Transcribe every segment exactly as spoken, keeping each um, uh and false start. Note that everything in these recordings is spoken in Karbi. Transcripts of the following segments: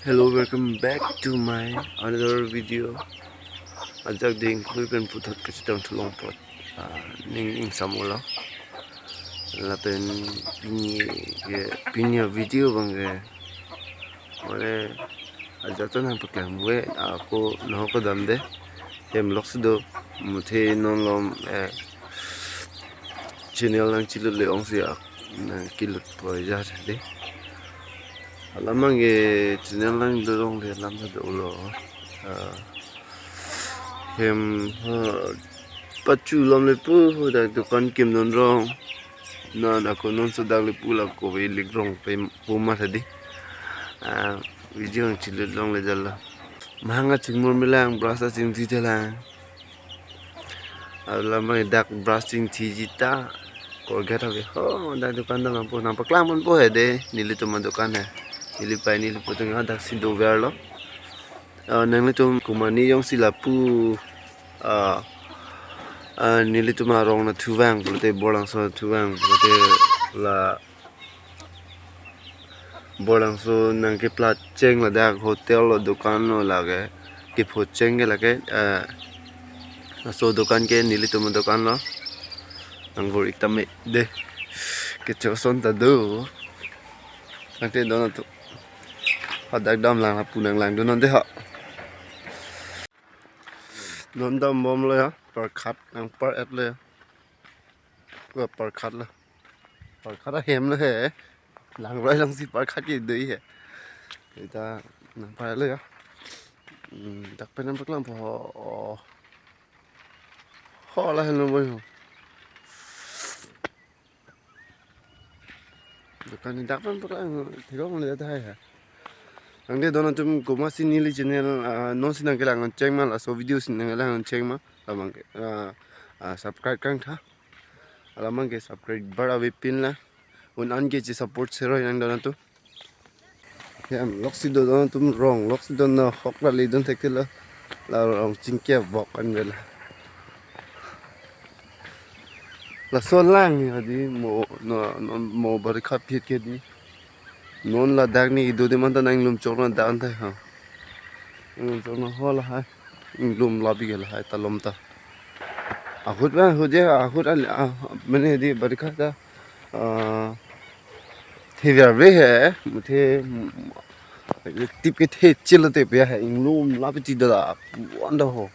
Hello, welcome back to my another video. Ajak ding khui pen puthot kachetong thu longpot. Ah, ning ning samolo. Lapen pini ke, pini video abang ke. Mane ajak to nangpaklang we ako nohok damde. Hem lok si do muthe non lom, eh, channel nangchilut le-ong si ak nangkilut poi ja de. Alam abang ke channel nangdorong le alam ta dolo. Ah, hem, ha, pachu lom le pu dak dukan kim non rong. Non ako non so dak le pu la ko ve lik rong pe pu ma tha di. Ah, video nangchilut longle jalo. Mahang achingmur melang, brush achingthi thelang. Alam abang dak brush chingthiji ta Colgate ave. Ho, dak dukan ta mampu nangpaklang ponpo he de. Nelitum adukan he. Neli pai neli pu atum ha dak si dover lo. Ah, nanglitum komatne jongsi lapu, ah, ah, nelitum arong na thuvang pulote, Borlangso thuvang pulote, la Borlangso nangkeplat cheng ladak hotel lo, dukan lo lake. Kepho cheng ke lake, eh, laso dukan ke nelitum adukan lo. Nang bor ik tame de. Kecho ason ta do. Nangte don atum. Hadak damlang lapu nanglangdun non de ha. Non dambomlo ya, parkhat nangpar-et lo ya. Wa parkhat lo. Parkhat ahem lo he. Langroi along si parkhat kedo he. Ita nangpar-et lo ya. Hmm, dak pen nangpaklang po ho. Ho la henlo boi ho. Dukan ni dak pen paklang thirong le ta hai ha. Nangte don atum komatsi neli channel, ah, non si nangkelang cheng ma, laso video si nangkelang cheng ma, alam abang ke, ah, ah, subscribe kang tha. Alam abang ke subscriber avepin la. Un an ke che support seroi nang don atum. Hem lok si do don atum, rong lok si do, nohok la le don thek ke lo. La rong chingke vok an vela. Laso lang ni hadi mo, no, no, mo barikha phit ke di. Non ladak ni ido de manta nang lum chok na dan thai ha. Lum chok na ho lahai. Lum labi ke lahai ta lom ta. Ahut ba ahut je, ahut al, ah, mane di barikha ta. Ah, the ver ve he, muthe, tip ke the chilo te pe he, inglum labi ti da, wanda ho.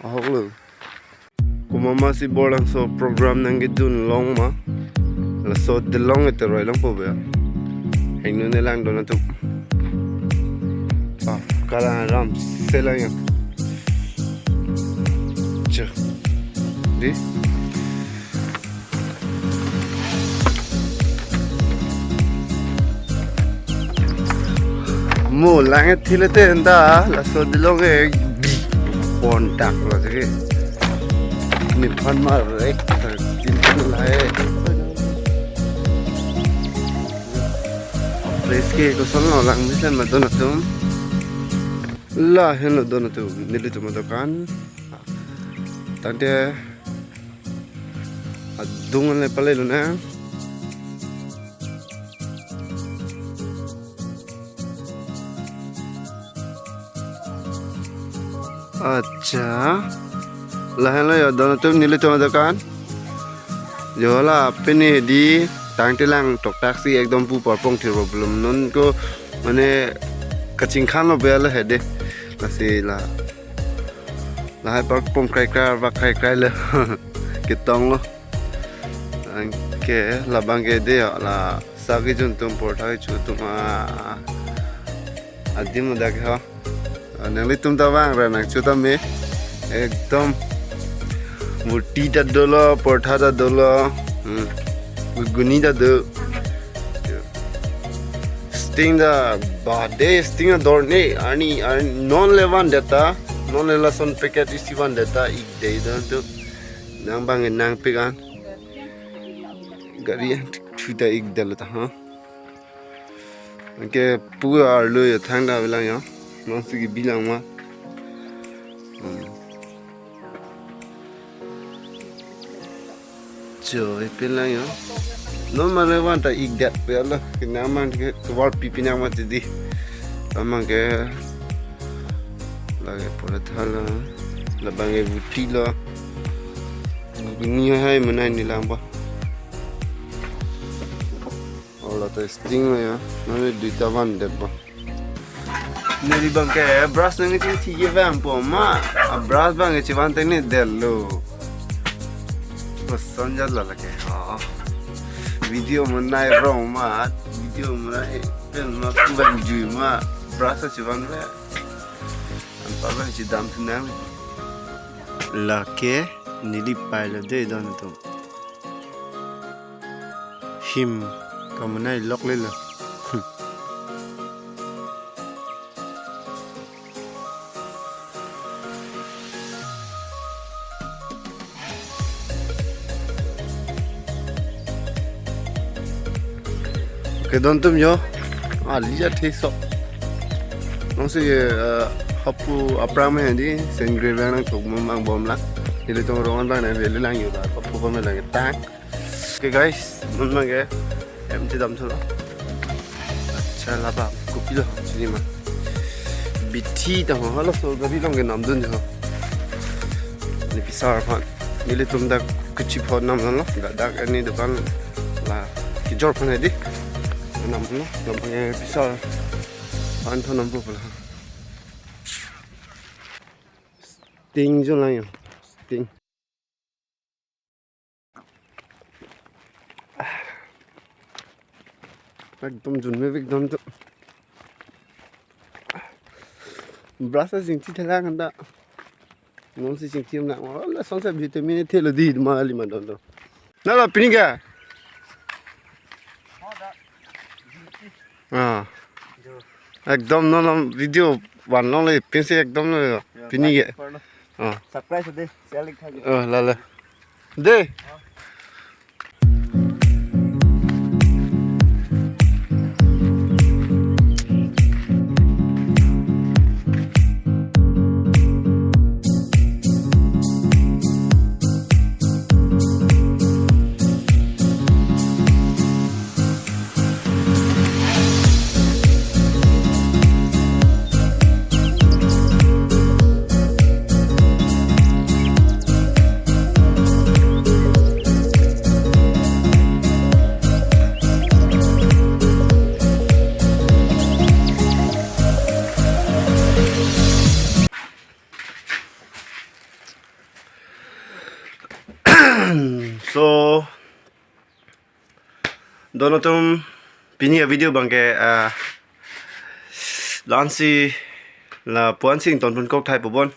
Ahok lo. Komat ma si Borlangso program nangkedun long ma. Laso delong ete roi longpo be. Hengno ne lang don atum. Ah, kalang aram selang ya. Cha. Di. Mo lang-et thile te enda laso delong e pon dak lo sige. Nephan ma rek tin tin lahai. Place ke koson lo lang mesen ma don atum. Lahenlo don atum, nelitum adukan. Tangte adung le pale lo na. Acha. Lahenlo ya don atum, nelitum adukan. Jo la pini di tangte lang toktak si ekdom pu parpong thir problem non ko mane kachingkhan lo bel he de. Lasi la. Lahai parpong krai krai, vak krai krai le. Ketong lo. Anke labang ke de ya la sagi jun tum porthai chu tum a. Adim dak ha. Nanglitum ta vang ra nang chu ta me. Ekdom. Murti ta dolo, portha ta dolo. Hmm. Guni ta do. Sting ta ba de sting ador ne arni, arni non le van deta, non le lason packet isi van deta ik de don atum. Nang bang nangpik an. Gari an thu ta ik delo ta ha. Anke pu arlo ya thang da bilang ya. Non si kebi lang ma. Hmm. Choi, pin lang ya. Non ma le van ta ik det pe lo. Kena man ke kevar pi pinang ma ti di. Amang ke lake paratha lo, labang ke ruti lo. Ghugni hai manai neli lang ba. Ola ta sting lo ya. Neli duita vandet ba. Neli abang ke brush nangchingthiji vangpo ma. A brush abang ke chivan tengnedetlo. Koson jat lo lake. Ha. Video manai rong ma. Video manai pen ma, pu vangjui ma. Brush chivan le. Anparlo chidamthu nang. Lake neli pai lo dei don atum. Him kamanai lok lelo. Oke, don atum jo. Ali ja thesok. Nonsi, eh, hapu aphrang me hedi, sengre bang nangthok mang bom lang. Nelitum rong abang nang veli lang yo la, hapu bom lang tang. Oke guys, non abang ke M T damthulo. Acha, labang kopilo chini ma. Bithi ta ho, halaso gari along ke namdun jo. Neli pisar aphan. Nelitum dak kuchi phot namlo. Dak, dak ini depan la kejor aphan hedi. Namlo, namlo ke pisar aphan tho nampo pula. Sting jo lang yo. Sting. Ekdom junme vek don atum. Brush a jingthi thelang anta. Nonsi jingthi nang. Ola sonsa vitamin thelo di ma ali ma don atum. Nalo pini ke? Ah. Ekdom non video van longle pinsi ekdom lo. Ya, pini ke? Like korlo. Ah. Subscribe de, share like tha. Oh, lalo. De. So, don atum, pini a video abang ke, ah, la-ansi lapu-ansi ingtonpon kok thai po bon.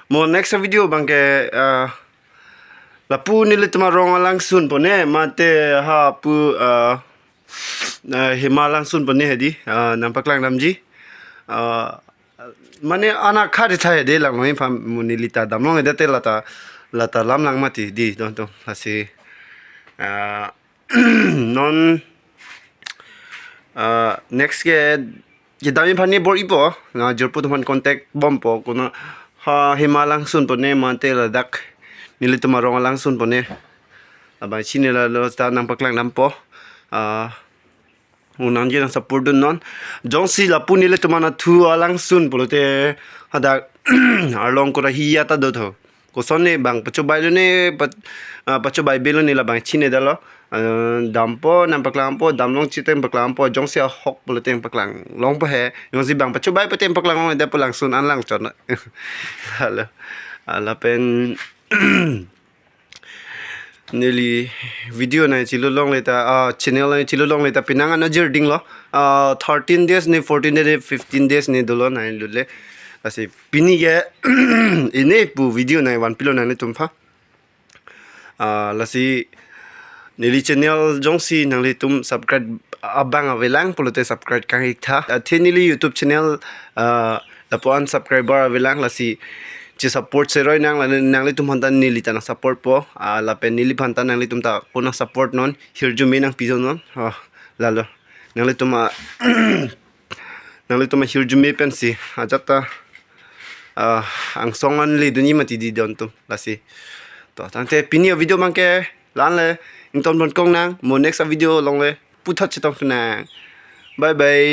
Mo next video abang ke, ah, lapu nelitum arong alangsun pone, mate hapu, ah, ah, hima alangsun pone hedi, ah, nangpaklang damji. Ah, mane ana khadi thai hedi lang noi pam mo neli ta damlong hedi te lata, lata lam lang mati di don atum lasi. Ah, non, ah, next ke, kedam aphan ni bor-ipo, na jirpo atum aphan contact bompo, kono ha hima alangsun pone mate ladak nelitum arong alangsun pone. Labang chini lalo ta nangpaklang dampo. Ah, unang je nang support dun non. Jongsi lapu nelitum anathu alangsun pulote hadak arlong kora hiya ta dotho. Koson ne bang pachobai lo ne, pa-, ah, pachobai belo ne labang chinedetlo. Ah, dampo, nangpaklangpo, damlong chiteng paklangpo, jongsi ahok pulote nangpaklang longpo he. Jongsi bang pachobai pute nangpaklang longledet pu langsun an langchot. Halo. Ah, lapen neli video nangchelo longle ta, ah, channel nangchelo longle ta penang an ajir dinglo. Ah, thirteen days ne, fourteen days ne, fifteen days ne dolo nanglutle. Lasi pini ke ini pu video nangvanpilo nanglitum aphan. Ah, lasi neli channel jongsi nanglitum subscribe abang avelang pulote subscribe kang-ik tha. Athe neli YouTube channel, ah, lapu-an subscriber avelang lasi chesupport seroi nang, la nanglitum aphan ta neli ta nangsupport po. Ah, lapen neliphan ta nanglitum ta ko nangsupport non, hirjume nangpijon non. Ah, lalo. Nanglitum a, nanglitum ahirjume pensi ajat ta, ah, angsong an ledunji mati di don atum lasi. To, tangte pini a video abang ke la-an le, ingtonpon kok nang, mo next a video along le puthot chetongthu nang. Bye bye.